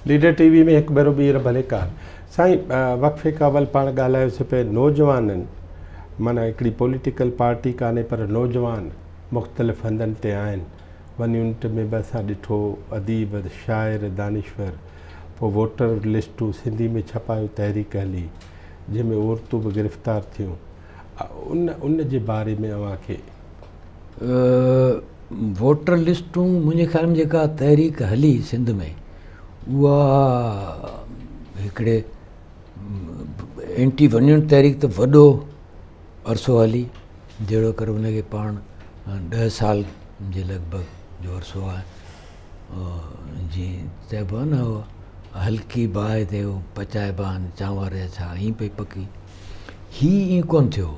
Leader ٽي V ۾ هڪ ڀيرو ٻيهر ڀليڪار. سائين وقفي کان اول پاڻ ڳالهايوسين پئي نوجوانن معنيٰ هڪڙي پوليٽيڪل پارٽي ڪانهي پر نوجوان مختلف هنڌن تي آهن ون يونٽ ۾ به اسان ڏٺو اديب شاعر دانشور پوء ووٽر لسٽون سنڌي ۾ ڇپايو تحريڪ هلي جنهن ۾ عورتون به گرفتار ٿيون ان ان جي باري ۾ اوهان کي. ووٽر لسٽون منهنجي خيال ۾ جيڪا تحريڪ هلي سنڌ ۾ اها هڪڙي اينٽي ون يونٽ تحريڪ ته وڏو عرصو هلي جهڙو ڪر ان کي پاڻ ڏهه سال جي لڳ ڀڳ جو عرصو آهي جيئن چئبو آهي نه هلڪي باهه تي پچائبا آهن چانور يا ڇا ائين پئي پڪي هي ائين ڪونه ٿيو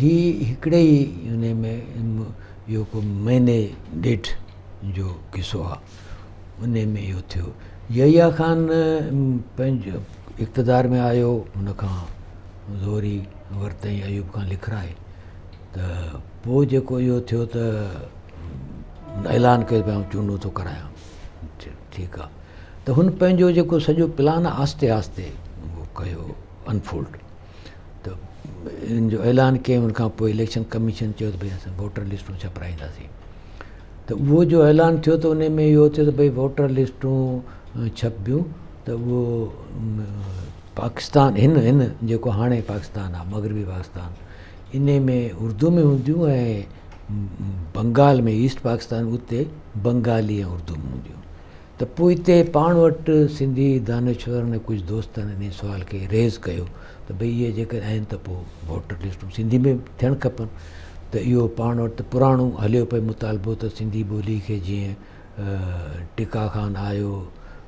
هي هڪڙي ئي ان ۾ اهو ڪو مهيني ڏيڍ جو قصو آهي ان ۾ اهو ٿيو يحيٰ خان پنهنجو اقتدار ۾ آيو ان کان زوري ورتائين ايوب کان لکرائي ته پوء جيڪو اهو ٿيو ته اعلان ڪيو ته آئون چونڊون ٿو ڪرايان ٺيڪ آهي ته هن پنهنجو جيڪو سڄو پلان آهستي آهستي اهو ڪيو انفولڊ ته ان جو اعلان ڪيائين ان کان پوء اليڪشن ڪميشن چيو ته ڀئي اسان ووٽر لسٽون ڇپرائينداسين ته اهو جو اعلان ٿيو ته ان ۾ اهو ٿيو ته ڀئي ووٽر لسٽون ڇپبيون ته اهو پاڪستان هن هن جيڪو هاڻي پاڪستان آهي مغربي پاڪستان ان ۾ اردو ۾ هونديون ۽ بنگال ۾ ايسٽ پاڪستان اتي بنگالي ۽ اردو ۾ هونديون ته پوء اتي پاڻ وٽ سنڌي دانشورن ۽ ڪجهه دوستن انهي سوال کي ريز ڪيو ته ڀئي اهي جيڪڏهن آهن ته پوء ووٽر لسٽون سنڌي ۾ ٿيڻ کپن ته اهو پاڻ وٽ پراڻو هليو پئي مطالبو ته سنڌي ٻولي کي جيئن ٽڪا خان آيو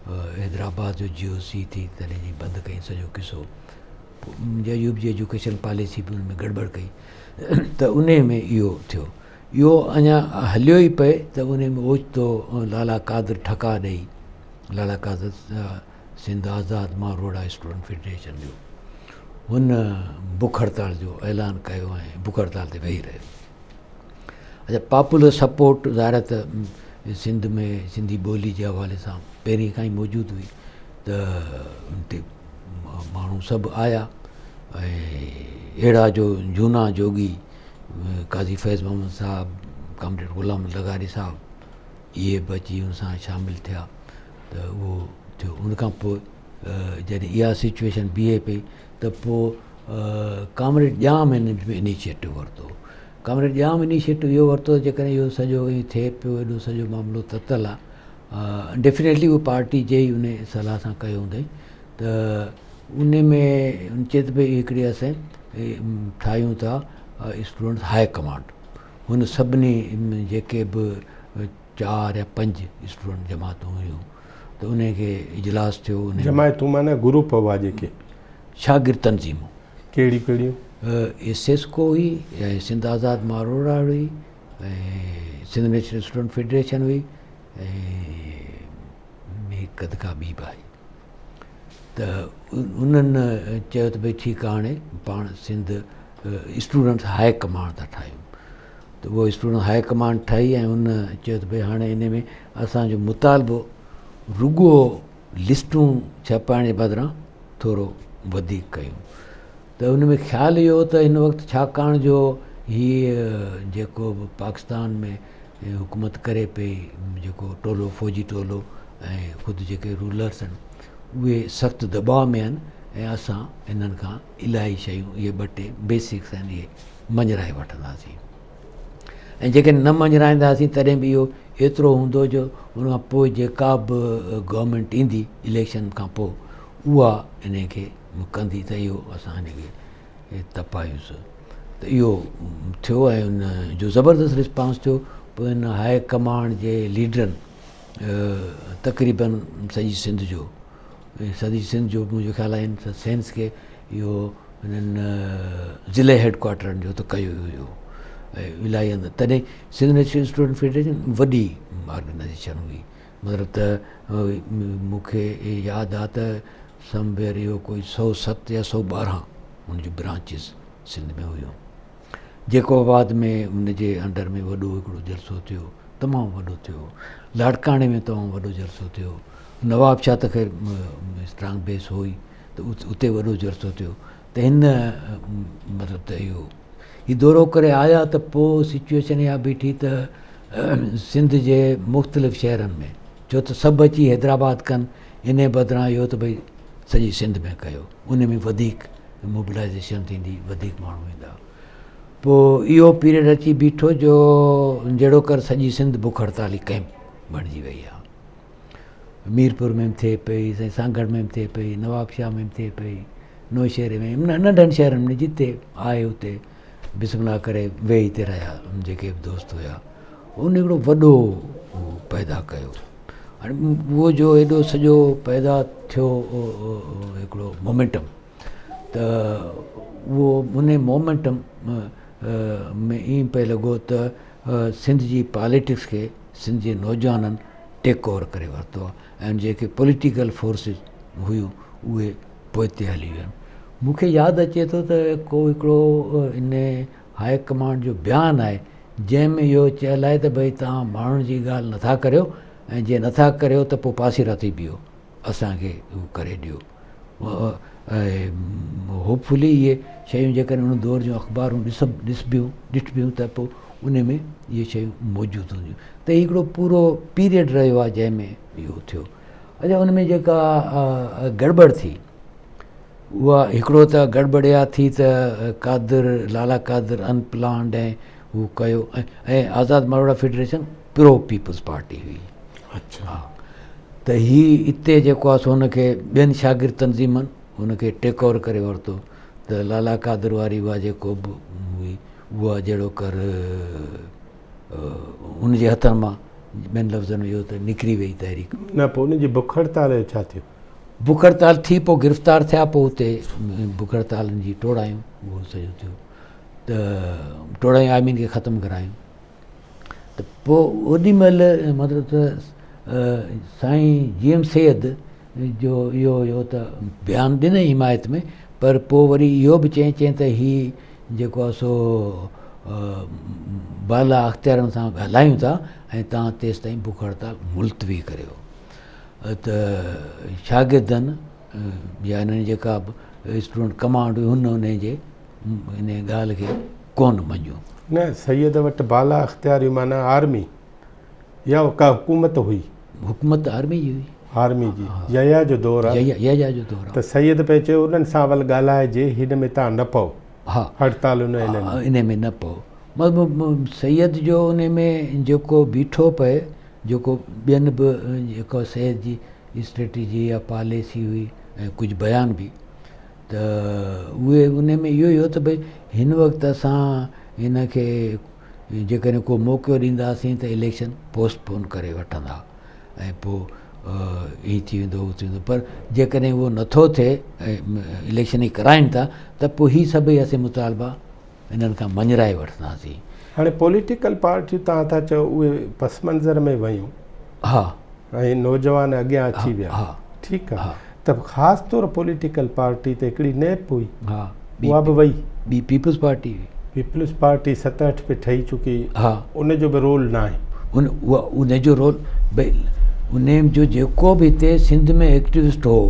حيدرآباد جو جي او سي ٿي تڏهن جي بند ڪئي سڄو قصو ايوب جي ايجوڪيشن پاليسي به ان ۾ گڙٻڙ ڪئي ته انهي ۾ اهو ٿيو اهو اڃا هليو ئي پئي ته انهي ۾ اوچتو لالا قادر ٺڪاء ڏئي، لالا قادر سنڌ آزاد ماروئڙا اسٽوڊنٽ فيڊريشن جو، هن بک هڙتال جو اعلان ڪيو ۽ بک هڙتال تي ويهي رهيو. اچا پاپولر سپورٽ ظاهر آهي ته سنڌ ۾ سنڌي ٻولي جي حوالي سان پهرين کان ئي موجود هئي ته ان تي ماڻهو سڀ آيا ۽ اهڙا جو جونا جوڳي قاضي فيض محمد صاحب، ڪامريڊ غلام لغاري صاحب اهي به اچي ان سان شامل ٿيا ته اهو ٿيو ان کان پوء جڏهن اها سچويشن بيهي پئي ته پوء ڪامريڊ ڄام هن ۾ انيشيٽو ورتو ڪامريڊ ڄام انيشيٽو اهو ورتو جيڪڏهن اهو سڄو ائين ٿئي پيو ايڏو سڄو معاملو تتل آهي ڊيفنيٽلي اهو پارٽي جي ئي ان صلاح سان ڪيو هوندائين ته ان ۾ ان چيو ته ڀئي هڪڙي اسين ٺاهيون ٿا اسٽوڊنٽس هاء ڪمانڊ هن سڀني جيڪي به چار يا پنج اسٽوڊنٽ جماعتون هيون ته ان کي اجلاس ٿيو. جماعتون معنيٰ گروپ هئا جيڪي؟ شاگرد تنظيمون. ڪهڙيون ڪهڙيون؟ ايس ايس ڪو هئي ۽ سنڌ آزاد ماروئڙا هئي ۽ سنڌ نيشنل اسٽوڊنٽ فيڊريشن هئي ۽ هڪ اڌ ڪا ٻي به آئي. ته انهن چيو ته ڀئي ٺيڪ آهي هاڻي پاڻ سنڌ اسٽوڊنٽس هاء ڪمانڊ ٿا ٺاهيون ته اهو اسٽوڊنٽ هاء ڪمانڊ ٺاهي ۽ ان چيو ته ڀئي هاڻي ان ۾ اسانجو مطالبو رڳو لسٽون ڇپائڻ جي بدران ٿورو وڌيڪ ڪيون ته ان ۾ خيال اهو ته هن وقت ڇاڪاڻ جو هي جيڪو به پاڪستان ۾ حڪومت ڪري پئي جيڪو ٽولو فوجي ٽولو ۽ خود جيڪي رولرس آهن اهي سخت دٻاء ۾ آهن ۽ اسان انهن کان الاهي شيون اهي ٻه ٽي بيسڪس آهن اهي مڃرائي وٺنداسين ۽ جيڪڏهن نه مڃرائينداسين تڏهن به اهو ايترو هوندو جو ان کان پوء جيڪا به گورنمينٽ ايندي اليڪشن کان پوء اها ان کي ڪندي ته اهو اسان هن کي تپايوس ته اهو ٿيو ۽ ان جو زبردست رسپانس ٿيو پوء ان هاء ڪمانڊ جي ليڊرن تقريبن سڄي سنڌ جو سڄي سنڌ جو منهنجو خيال آهي ان سينس کي اهو هنن ضلعي هيڊ ڪوارٽرن جو ته ڪيو هيو ۽ الاهي هنڌ تڏهن سنڌ نيشنل اسٽوڊنٽ فيڊريشن وڏي آرگنائزيشن هئي مطلب ته مون کي ياد آ ته سم ويئر اهو ڪوئي 107 يا 112 ان جون برانچز سنڌ ۾ هيون. جيڪب آباد ۾ ان جي انڊر ۾ وڏو هڪڙو جلسو ٿيو، تمام وڏو ٿيو. لاڙڪاڻي ۾ تمام وڏو جلسو ٿيو. نواب شاهه ته خير اسٽرانگ بيس هو ئي ته اتي وڏو جلسو ٿيو ته هن مطلب ته اهو هي دورو ڪري آيا ته پوء سچويشن اها بيٺي ته سنڌ جي مختلف شهرن ۾ ڇو ته سڀ اچي حيدرآباد ڪن ان بدران اهو ته ڀئي سڄي سنڌ ۾ ڪيو ان ۾ وڌيڪ موبلائزيشن ٿيندي وڌيڪ ماڻهو ايندا پوء اهو پيريڊ اچي بيٺو جو جهڙوڪر سڄي سنڌ بک هڙتالي ڪئمپ بڻجي وئي آهي ميرپور ۾ به ٿئي پئي، سائين سانگهڙ ۾ به ٿئي پئي، نوابشاهه ۾ به ٿئي پئي، نوشهري ۾ ننڍن شهرن ۾ جتي آهي اتي بسم الله ڪري ويهي ٿي رهيا جيڪي به دوست هيا ان هڪڙو وڏو پيدا ڪيو هاڻي اهو جو ايڏو سڄو پيدا ٿيو هڪڙو مومينٽم ته اهو ان مومينٽم ۾ ائين پئي لڳو ته سنڌ جي پاليٽڪس کي سنڌ جي نوجوانن ٽيڪ اوور ڪري ورتو آهي ۽ جيڪي پوليٽيڪل فورسز هيون اهي پوئتي هلي ويون مون کي ياد اچي ٿو ته ڪو هڪڙو ان هاء ڪمانڊ جو بيان آهي جنهن ۾ اهو چيل آهي ته ڀئي توهان ماڻهن جي ڳالهه نٿا ڪريو ۽ جي نٿا ڪريو ته پوء پاسيرا ٿي بيهو اسان کي هو ڪري ڏيو ۽ هوپ فلي اهي شيون جيڪڏهن ان دور جون اخبارون ڏسب ڏسبيون ڏٺبيون ته پوء ان ۾ اهي شيون موجود هونديون ته هي هڪڙو پورو پيريڊ رهيو آهي جنهن ۾ اهو ٿيو اچا ان ۾ جيڪا گڙٻڙ ٿي اها هڪڙو ته گڙٻڙ اها ٿي ته قادر لالا قادر ان پلانڊ ۽ هو ڪيو ۽ Azad Marwari federation pro peoples party هئي اچھا ها ته هي اتي جيڪو آهي سو هن کي ٻين شاگرد تنظيمن هن کي ٽيڪ اوور ڪري ورتو ته لالا قادر واري اها جيڪو به هئي اها جهڙو ڪر ان جي هٿن مان ٻين لفظن ۾ اهو ته نڪري وئي تحريڪ. نه پوء ان جي بک هڙتال جو ڇا ٿيو؟ بک هڙتال ٿي پوء گرفتار ٿيا پوء اتي بک هڙتالن جي ٽوڙايون اهو سڄو ٿيو ته ٽوڙايون آئي مين کي ختم ڪرايون ته پوء اوڏي مهل مطلب ته سائين جي ايم سيد جو اهو هيو ته بيان ڏنئي حمايت ۾ پر پوء وري اهو به چيائين چيائين ته هي جيڪو آهي سو بالا اختيارن سان ڳالهايون ٿا ۽ توهان تيستائين بک هڙتال ملتوي ڪريو ته شاگردن يا انهن جيڪا به اسٽوڊنٽ ڪمانڊ هئي هن انهي جي انهي ڳالهه کي ڪونه مڃيو. نه سيد وٽ بالا اختياريون معنيٰ آرمي يا ڪا حڪومت هئي. حڪومت ته آرمي جي هئي. آرمي جي يحيٰ جو دور آ. يحيٰ جو دور آ. ته سيد پئي چيو انهن سان اول ڳالهائجي هن ۾ تان نه پئو. ها. هڙتالن ۽ انهن ۾. انهي ۾ نه پئو. مطلب سيد جو انهي ۾ جيڪو بيٺو پئي جيڪو ٻين به جيڪو سيد جي اسٽريٽجي يا پاليسي هئي ۽ ڪجهه بيان به ته اهي ان ۾ اهو ئي هو ته ڀئي هن وقت اسان هن کي جيڪڏهن ڪو موقعو ڏينداسين ته اليڪشن پوسٽ پون ڪري وٺندا ۽ پوء هي ٿي ويندو هو ٿي ويندو پر جيڪڏهن اهو نٿو ٿئي ۽ اليڪشن ئي ڪرائين ٿا ته پوء هي سڀئي اسين مطالبا انهن کان مڃرائي وٺنداسين. هاڻي پوليٽيڪل پارٽيون توهان ٿا چئو اهي پس منظر ۾ ويون ها ۽ نوجوان اڳيان اچي ويا ها ٺيڪ آ ها ته خاص طور پوليٽيڪل پارٽي ته هڪڙي نيپ هئي ها اها به وئي ٻي پيپلز پارٽي هئي پيپلز پارٽي 67 ۾ ٺهي چڪي ها ان جو به رول ناهي ان ان جو رول ڀئي ان جو جيڪو به هتي سنڌ ۾ ايڪٽيوسٽ هو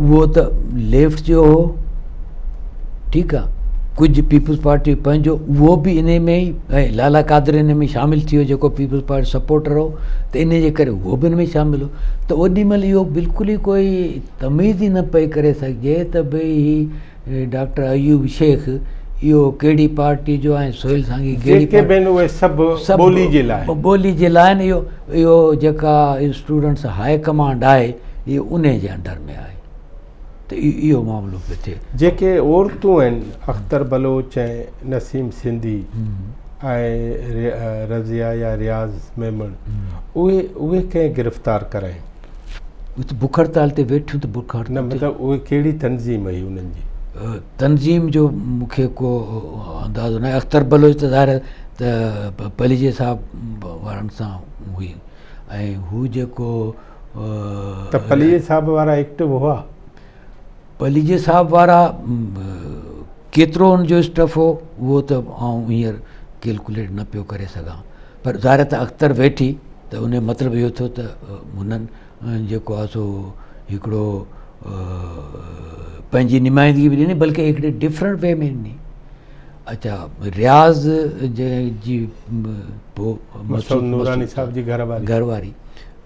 اهو ته ليفٽ جو هو ٺيڪ آ ڪجهه پيپلز پارٽي پنهنجو اهو به ان ۾ ئي ۽ لالا قادر ان ۾ شامل ٿي ويو جيڪو پيپلز پارٽي سپورٽر هو ته ان جي ڪري اهو به ان ۾ شامل هو ته اوڏي مهل اهو بلڪل ئي ڪوئي تميز ئي نه پئي ڪري سگهجي ته ڀئي هي ڊاڪٽر ايوب شيخ اهو ڪهڙي پارٽي جو ۽ سهيل سانگي ڪهڙي جيڪي به آهن اهي سڀ ٻولي جي لاء ٻولي جي لاء آهن اهو اهو جيڪا اسٽوڊنٽس هاء ڪمانڊ آهي اهو انهي جي انڊر ۾ آهي ته اهو معاملو پيو ٿئي. جيڪي عورتون آهن اختر بلوچ ۽ نسيم سنڌي ۽ رضيه يا رياض ميمڻ اهي اهي ڪنهن گرفتار ڪرايون؟ اهي ته بک هڙتال تي ويٺيون ته بک هڙتال نه مطلب اهي ڪهڙي تنظيم هئي انهن جي؟ تنظيم جو مون کي ڪو اندازو ناهي اختر بلوچ ته ظاهر ته پليجي صاحب وارن سان هئي ۽ هو جيڪو ته پليجي صاحب وارا ايڪٽو هئا؟ پليجي صاحب وارا ڪيترو ان جو اسٽف هو اهو ته آئون هينئر ڪيلڪوليٽ نه پيو ڪري سگهان پر ظاهر ته اختر ويٺي ته ان جو مطلب اهو ٿيو ته هنن جيڪو آهي سو هڪڙو پنهنجي نمائندگي به ڏني بلڪه هڪڙي ڊفرنٽ وي ۾ ڏني. اچا رياض جي پوء مسعود نوراني صاحب جي گهر واري گهر واري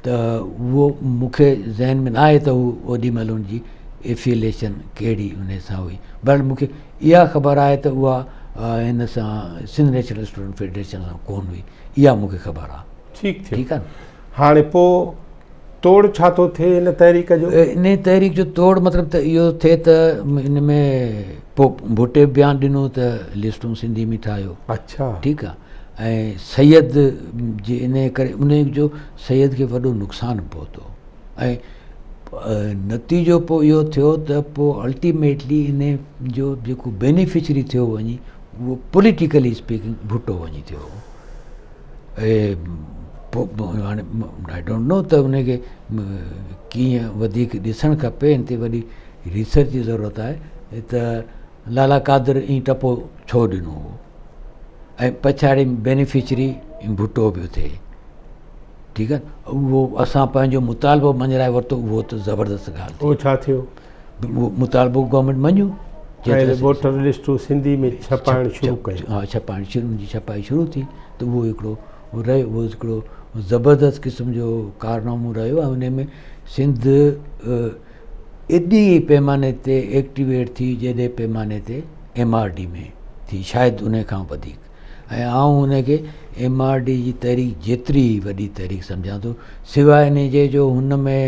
ته اهو مون کي ذهن ۾ نه آهي ته هو اوڏي مهل ان جي افيليشن ڪهڙي ان سان هئي بهرحال مون کي اها خبر آهي ته اها هن سان سنڌ نيشنل اسٽوڊنٽ فيڊريشن سان ڪونه هئي اها مون کي خبر آهي. ٺيڪ ٿيو. ٺيڪ آهي. هاڻي پوء توڙ ڇا ٿو ٿئي ان تحريڪ جو؟ ان تحريڪ جو توڙ مطلب ته اهو ٿئي ته ان ۾ پوء ڀٽي به بيان ڏنو ته لسٽون سنڌي ۾ ٺاهيو. اڇا. ٺيڪ آهي ۽ سيد جي ان ڪري ان جو سيد کي وڏو نقصان پهتو ۽ نتيجو پوء اهو ٿيو ته پوء الٽيميٽلي ان جو جيڪو بينيفشري ٿيو وڃي اهو پوليٽيڪلي اسپيڪنگ ڀٽو وڃي ٿيو. هاڻي I don't know ته ان کي ڪيئن وڌيڪ ڏسڻ کپي ان تي وڏي ريسرچ جي ضرورت آهي ته لالا قادر ائين ٽپو ڇو ڏنو هو ۽ پڇاڙي بينيفشري ڀٽو به ٿئي ٺيڪ آهي اهو اسان پنهنجو مطالبو مڃرائي ورتو اهو ته زبردست ڳالهه اهو ڇا ٿيو اهو مطالبو گورنمينٽ مڃيو ۽ ووٽر لسٽون سنڌي ۾ ڇپائڻ شروع ڪيون. ها ڇپائڻ شروع ان جي ڇپائي شروع ٿي ته اهو هڪڙو رهيو اهو هڪڙو زبردست قسم جو ڪارنامو رهيو ۽ ان ۾ سنڌ ايڏي پيماني تي ايڪٽيويٽ ٿي جيڏي پيماني تي ايم آر ڊي ۾ ٿي شايد ان کان وڌيڪ ۽ آئون ان کي ايم آر ڊي جي تحريڪ جيتري وڏي تحريڪ سمجهان ٿو سواء ان جي جو هن ۾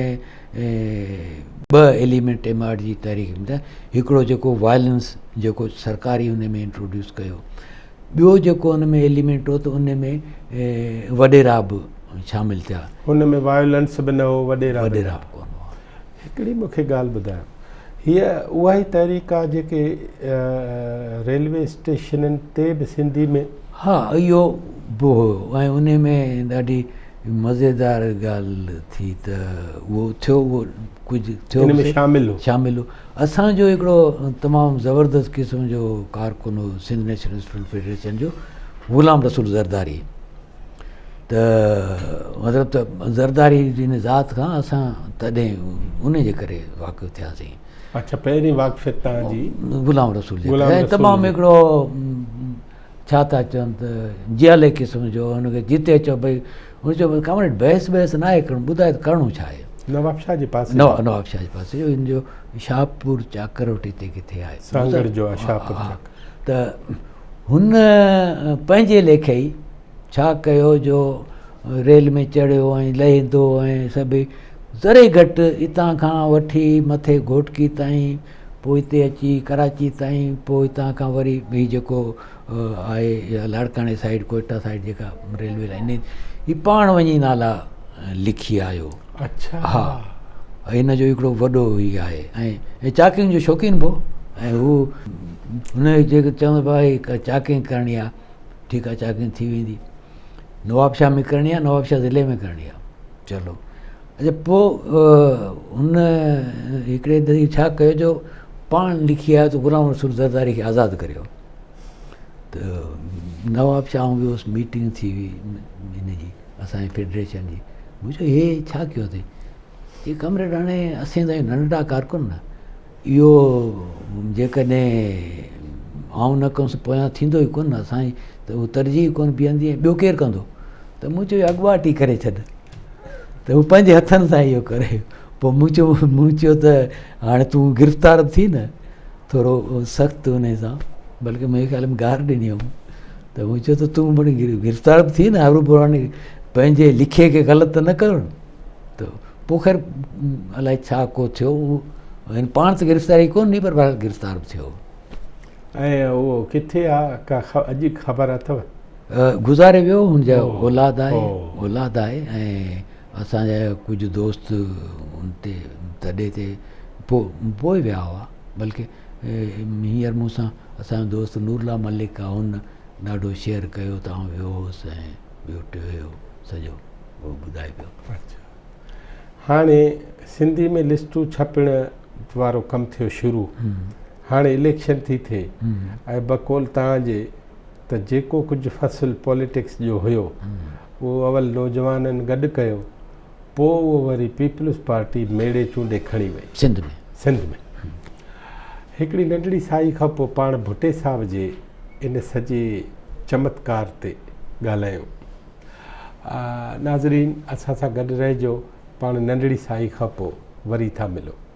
ٻه ايليمينٽ ايم آر جي تحريڪ ۾ ٿا هڪڙو جيڪو وائلنس جيڪو سرڪاري ان ۾ انٽروڊيوس ڪيو ٻيو جيڪو ان ۾ ايليمينٽ هو ته ان ۾ وڏيرا به شامل ٿيا. ان ۾ وائلنس به نه هو وڏيرا به وڏيرا به ڪونه هئا. هڪڙي مون کي ڳالهه ٻڌايو هيء اها ئي تحريڪ آ جيڪي ريلوي اسٽيشنن تي به سنڌي ۾. ها اهو به هيو ۽ ان ۾ ڏاڍي مزيدار ڳالهه ٿي ته اهو ٿيو اهو ڪجهه ٿيو ان ۾ شامل هو. شامل هو. اسان جو هڪڙو تمام زبردست قسم جو ڪارڪن هو سنڌ نيشنل اسٽوڊنٽ فيڊريشن جو غلام رسول زرداري ته مطلب ته زرداري جي ان ذات کان اسان تڏهن ان جي ڪري واقف ٿياسين. اڇا پهرين واقفيت توهان جي غلام رسول جي ڪري تمام هڪڙو ڇا ٿا چون ته جيالي قسم جو هن کي جتي چئو ڀئي هن چيو ڪامريڊ بحث بحث نه آهي ڪرڻو ٻڌاء ته ڪرڻو ڇا آهي. نوابشاهه جي پاسي نوابشاهه جي پاسي جو هن جو شاهپور چاڪر وٽ هتي ڪٿي آهي. سانگهڙ جو آهي شاهپور چاڪر. ته هن پنهنجي ليکي ئي ڇا ڪيو جو ريل ۾ چڙهيو ۽ لهندو ۽ سڀ ذري گهٽ اتان کان وٺي مٿي گهوٽڪي تائين پوء هتي اچي ڪراچي تائين پوء هتان کان وري هي جيڪو آهي لاڙڪاڻي سائيڊ ڪوئٽا سائيڊ جيڪا ريلوي لائين هي پاڻ وڃي نالا لکي آيو. اڇا. ها هن جو هڪڙو وڏو هي آهي ۽ چاڪنگ جو شوقين به هو ۽ هو هن جيڪي چوندو ڀائي چاڪنگ ڪرڻي آهي ٺيڪ آهي چاڪنگ ٿي ويندي نوابشاهه ۾ ڪرڻي آهي نوابشاهه ضلعي ۾ ڪرڻي آهي چلو اچا پوء هن هڪڙي دفعي ڇا ڪيو جو پاڻ لکي آيو ته غلام رسول زرداري کي آزاد ڪريو ته نوابشاهه آئون ويو هوس ميٽنگ ٿي هئي هن جي اسانجي فيڊريشن جي مون چيو هي ڇا ڪيو اٿئي چي ڪامريڊ هاڻي اسين ته آهيون ننڍڙا ڪارڪن نه اهو جيڪڏهن آئون نه ڪندس پويان ٿيندو ئي ڪونه اسانجي ته هو ترجيح ئي ڪونه بيهندي ۽ ٻيو ڪير ڪندو ته مون چيو اڳواٽ ئي ڪري ڇڏ ته هو پنهنجي هٿن سان اهو ڪري پوء مون چيو مون چيو ته هاڻي تون گرفتار به ٿي نه ٿورو سخت ان سان بلڪه منهنجي خيال ۾ گار ڏني هئم ته مون چيو ته تون مڙئي گرفتار به ٿي نه هروڀرو هاڻي پنهنجي لکي کي غلط ته نه ڪر ته پوء خير الائي ڇا ڪو ٿيو هن پاڻ ته گرفتاري ڪونه ڏني پر بهرحال گرفتار به ٿيو. ۽ اهو ڪٿي آ ڪا اڄ خبر اٿو؟ گذاري ويو هن جا اولاد آهي اولاد آهي ۽ اسان جا ڪجهه دوست ان تي تڏي تي پوء پوء ويا هئا بلڪه هينئر مون سان اسان جو دوست نور الله ملڪ آ هن ڏاڍو شيئر ڪيو ته آئون ويو هوس ۽ ٻيو ٽيو هيو سڄو اهو ٻڌائي پيو. اڇا هاڻي سنڌي ۾ لسٽون ڇپڻ وارو ڪم ٿيو شروع هاڻي اليڪشن ٿي ٿئي ۽ بقول توهان جي ته جيڪو ڪجهه فصل پوليٽڪس جو هيو اهو اول نوجوانن گڏ ڪيو. پوء اهو وري پيپلز پارٽي ميڙي چونڊي کڻي وئي. سنڌ ۾. سنڌ ۾. هڪڙي ننڍڙي ساهي کان پوء پاڻ ڀٽي صاحب جي ان سڄي چمتڪار تي ڳالهايون. ناظرين اسان سان گڏ رهجو پاڻ ننڍڙي ساهي کان پوء وري ٿا ملون.